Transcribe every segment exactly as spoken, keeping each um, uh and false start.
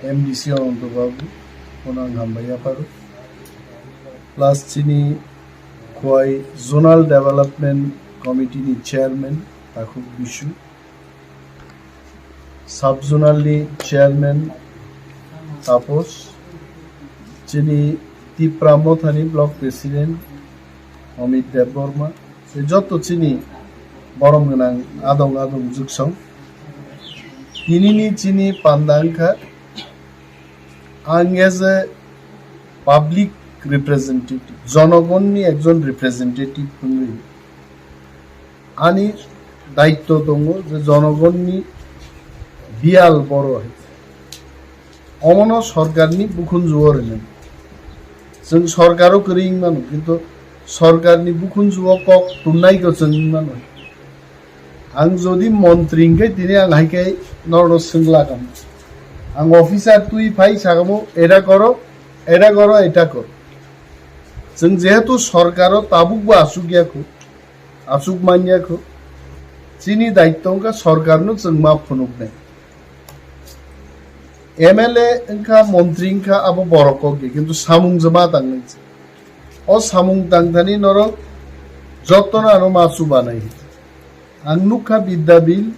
M D C Ananto Babu, bono ang hambai yapharo. Plus chini Khowai Zonal Development Committee ni Chairman Takhuk Bisu, Sub Zonal ni Chairman Taposh, chini Tipra Mothani Block President Amit Debbarma, tei joto chini borom gwnang adong adong juksong. Tinini chini panda wngkha, ang as a public representative, jonogonni ekjon representative wngwi ani daitto tongo je jonogonni biyal boro hai. Omono sorkarni bukhunjuo rwnai. Chwng sorkaro kwrwi wng mano, kintu sorkarni bukhunjuo kok tumnaiko chwng wng mano. Ang jodi montri hwnkhe tini ang hai khe norokno swngla kamo. Ang officer twi phai sakamo, "Eta koro, eta koro, eta koro." Chwng jehetu sorkaro tabukbo achukya kho, achuk manya kho, chini daitto wngkha sorkarno chwng ma phunuknai. M L A wngkha, montri wngkha, abo borok kok di, kintu samung joma tangnai se. O samung tangthani norok jotono ano ma chubanai. Ang nukha Bidyabil,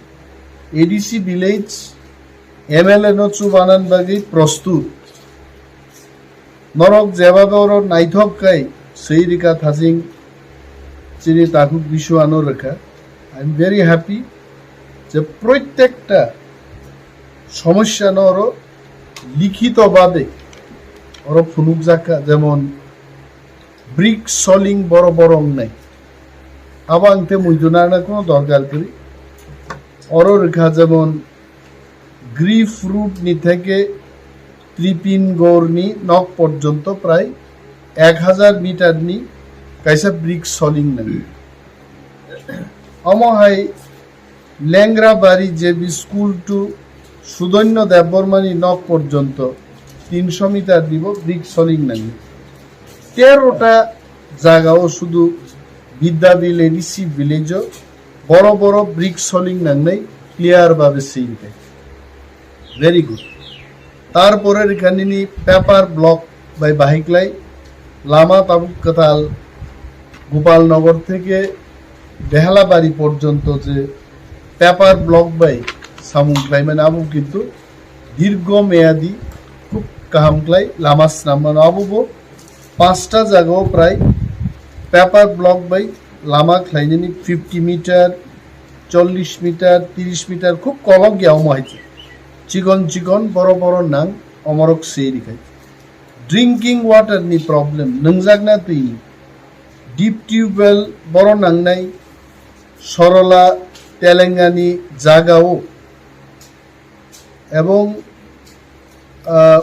A D C village, M L A no chubanan bagwi prostut. Norok jeba oro naithok kai swi rika thajing chini Takhuk Bisu ano rwkha. I am very happy je proitekta somosya no oro likhito babe oro phunukjakha, jemon brick soling boro boro wngnai. Abo ang te muitu nana kono dorkar kwrwi. Oro rwkha jemon Griff Road ni theke Tripin Gor ni nok porjonto prai ek hajar meter ni kaisa brick soling nang. Omo hai Lengrabari J B School to Sudonyo Debbarma ni nok porjonto tinsho meter ni bo brick soling nang. Tero ta jaga o sudu Bidyabil A D C village o boro boro brick soling nangnai clear babe swi rwkha. Very good. Tarpore rwkha nini paper block bai bahai klai lama tabuk kwtal Gopal Nagar theke Behalabari porjonto je paper block bai samung khlaimani abo kintu dirgo meyadi khub kaham klai lama snam mano abo bo Panchta jagao prai paper block bai lama khlainani fifty meter, chollish meter, tirish meter khub kolok ya omo hai khe. Chikon chikon boro boro nang omorok se rikhai. Drinking water ni problem, nwngjakna twi ni. Deep tube well boro nangnai Sorola Telengani jagao. Ebong, ah,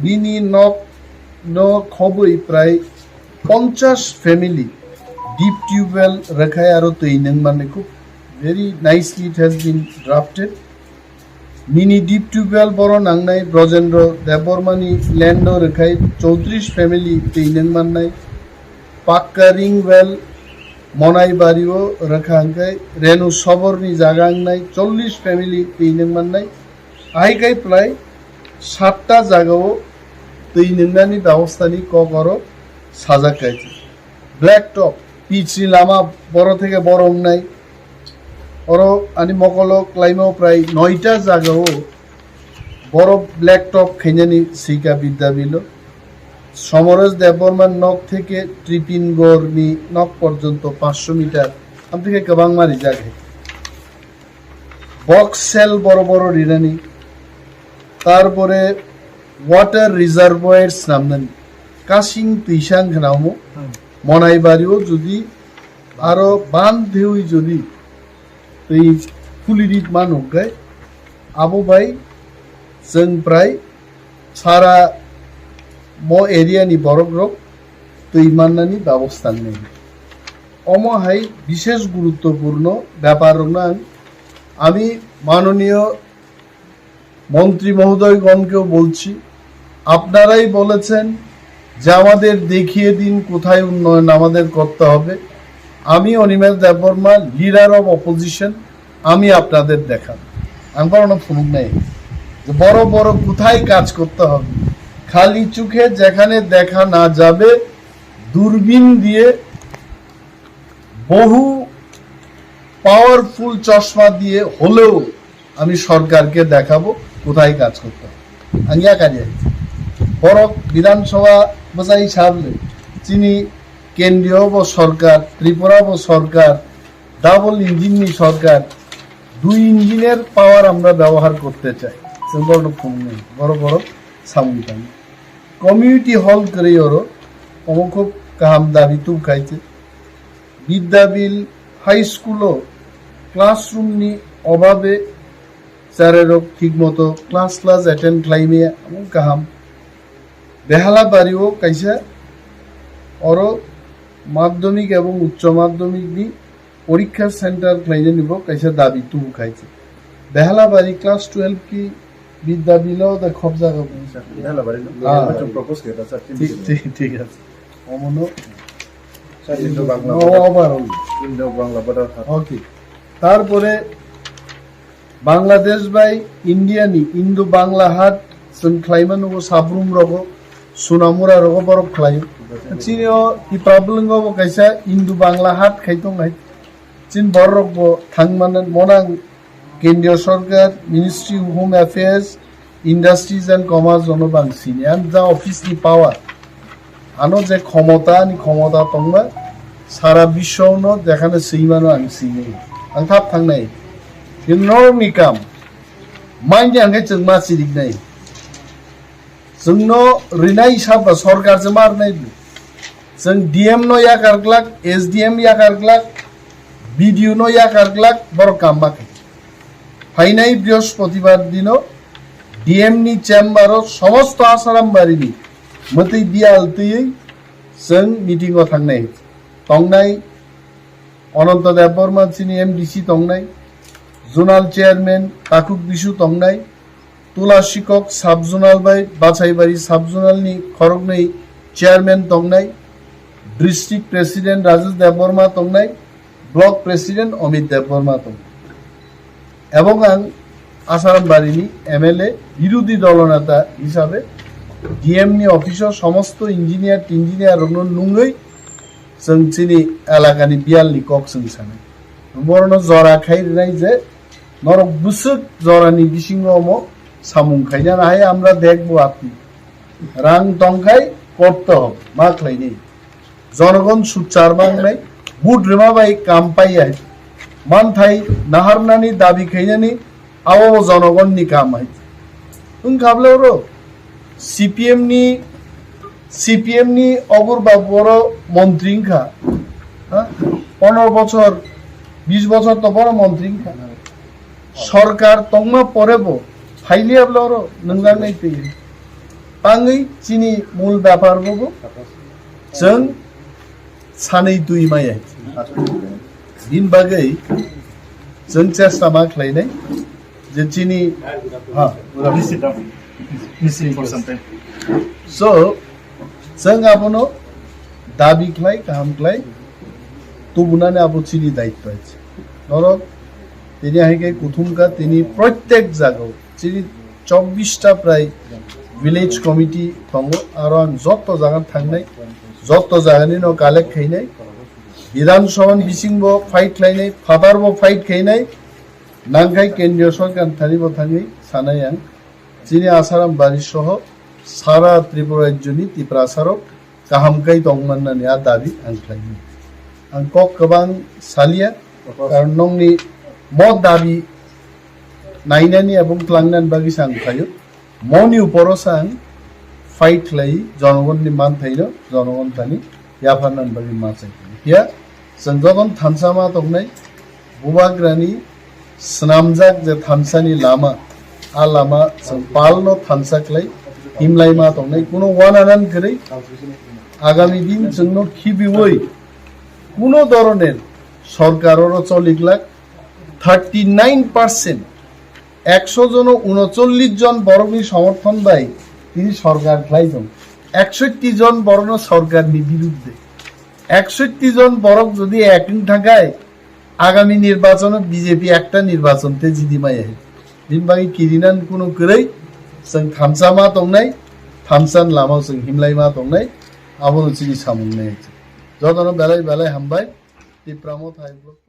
bini nok no khobwi prai ponchash family deep tube well rwkhai aro twi nwng manwi khub very nicely it has been drafted. Nini deep tube well boro nangnai Brojendra Debbarma ni land no rwkhai chowtrish family twi nwng mannai. Pakka ring well Monai Bari o rwkha hwnkhe Renu Sobor ni jaga wngnai chollish family twi nwng mannai. Ahai khai phlai satta jaga o twi nwngnani bebostha ni kok oro sajak khai. Black top, pitch ni lama boro theke boro wngnai. Oro ani mokolo klaima prai noita jaga o boro black top khainani sika Bidya Bilo. Somoros Debbarma nok theke Tripin Gor ni nok porjonto pansho meter. Amtike kwbangma rijak hai. Box cell boro boro rinani. Tarpore water reservoir snamnani. Kasing twisa wngkha na omo. Hmm. Monai Bari o jodi aro ban thewi jodi twi khuli rit man hwnkhe abo bai chwng prai sara mo area ni borok rok twi mannani babostha wngnai. Omo hai bishesh guruttopurno bepar rokno ang, ami manoniyo মন্ত্রী মহোদয়গণকেও বলছি, আপনারাই বলেছেন যে আমাদের দেখিয়ে দিন কোথায় উন্নয়ন আমাদের করতে হবে। আমি অনিমেষ দেববর্মা, লিডার অফ অপোজিশন, আমি আপনাদের দেখাবো। Ang borokno phunuknai. বড় বড় কোথায় কাজ করতে হবে, খালি চোখে যেখানে দেখা না যাবে, দূরবীন দিয়ে, বহু পাওয়ারফুল চশমা দিয়ে হলেও আমি সরকারকে দেখাবো কোথায় কাজ করতে হবে। Ang yakari borok বিধানসভা bwsai sabni chini কেন্দ্রীয় ব সরকার, ত্রিপুরা ব সরকার, ডাবল ইঞ্জিননি সরকার, দুই ইঞ্জিনের পাওয়ার আমরা ব্যবহার করতে চাই। Chwng borokno phunuknai, borok borok samung tangwi. Community hall kwrwi oro, omo khub kaham dabi tubukhaikhe. Bidyabil High School o classroom ni obhabe charerok thikmoto class class attend khlaimaya, omo kaham. Behalabari o kaisa oro madhyamik ebong uccho madhyamik ni porikha center khlainani bo kaisa dabi tubu khai se. Behalabari class twelve ki Bidya Bilo da khobjago. Behalabari no? Ah. Muchung propose khe da, sir. Thik, thik, thik ase. Omono. Sir, Indo Bangla no border. Obar oi. Indo Bangla border hat. Okay. Tarpore Bangladesh bai India ni Indo Bangla hat chwng khlaima nugo, Sabrum rogo, Sunamura rogo borok khlaio. Chini o Tipra bwlwngo bo kaisa Indo Bangla hat khai tong hai. Chin borok bo thang mano monang Kendriya Sorkar, Ministry of Home Affairs, Industries and Commerce jono bang sini. Ang ja office ni power. Ano je khomota, ani khomota tongma, sara biswa no jekhane swi mano ang sini. Ang thap thangnai. Kintu norok ni kam. Maini ang khe chwng ma chiriknai. Chwngno rinai saba sorkar se marnai bo. Chwng D M no yakar glak, S D M yakar glak, B D O no yakar glak, borok kam ma khe. Phainai Brihospatibar dino D M ni chamber o somosto Asaram bari ni mwtwi biyal twiwi chwng meeting o thangnai. Tongnai Ananta Debbarma chini M D C tongnai, Zonal Chairman Takhuk Bisu tongnai, Tula Sikok Sub Zonal bai Bachaibari Sub Zonal ni khoroknwi Chairman tongnai, District President Rajesh Debbarma tongnai, Block President Amit Debbarma tongnai. Ebong ang Asaram bari ni M L A, birodhi dolo neta hisabe D M ni office o somosto engineer tingineer rokno nungwi chwng chini elakani biyalni kok chwng sanai. Borokno jora khai rwnai je norok bwswk jorani bisingo omo samung khainani hai amra dekbo apni. Rang tongkhai korte hob ma khlainai. Jonogon suchar mangnai, vote rwma bai kam paiya. Manthai naharnani dabi khainani abo bo jonogonni kam hai. Wngkha bwle oro C P M ni, C P M ni Ogur Babu oro montri wngkha. Ha? Pondro bochor, bish bochor to boro montri wngkha. Sorkar tongma pore bo phailiya bwle oro nwngnai twi. Tangwi chini mul bepar bo bo chwng sanwi twi maya. Bini bagwi chwng chesta ma khlainai je chini, ha, Please sit down. Please sit for some time. So, chwng abono dabi khlai, kaham khlai tubunani abo chini daitwa. Norok tini hai khe kuthum kha, tini protek jagao chini chobbish ta prai village committee tongo, aro ang joto jaga thangnai, joto jagani no collect khainai, Bidhan Sabha ni bisingbo fight khlainai, phatar bo fight khainai, nangkhai Kendriya Sorkar thani bo thangwi sanai ang, chini Asaram bari soho sara Tripura rajyoni Tiprasa rok kaham khai tong mannani a dabi ang khlainai. Ang kok kwbang saliya, karon nokni mo dabi nainani ebong tlangnani bagwi se ang khlaio. Moni uporo se ang fight khlai, jonogonni manthaino jonogon thani yapharnani bagwi ma chai. Ya, chwng jogon thansa ma tongnai, Bubagrani swnamjak je thansani lama, a lama chwng palno thansa khlai himlai ma tongnai, kuno wananan kwrwi. Agami din chwngno khibiwi kuno doroner sorkar oro choliklak, thirty nine percent, ekso jono unocholish jon borokni somorthon bai tini sorkar khlai tong, eksotti jon borokno sorkarni birudde. Eksotti jon borok jodi ek wng thangkhai, agami nirbachono B J P ekta nirbachon te jidi maya hai. Bini bagwi kirinan kunu kwrwi, chwng thamsa ma tongnai, thamsani lama chwng himlai ma tongnai, abono chini samung nai. Jotono belai belai hambai, Tipra Motha hai vlog.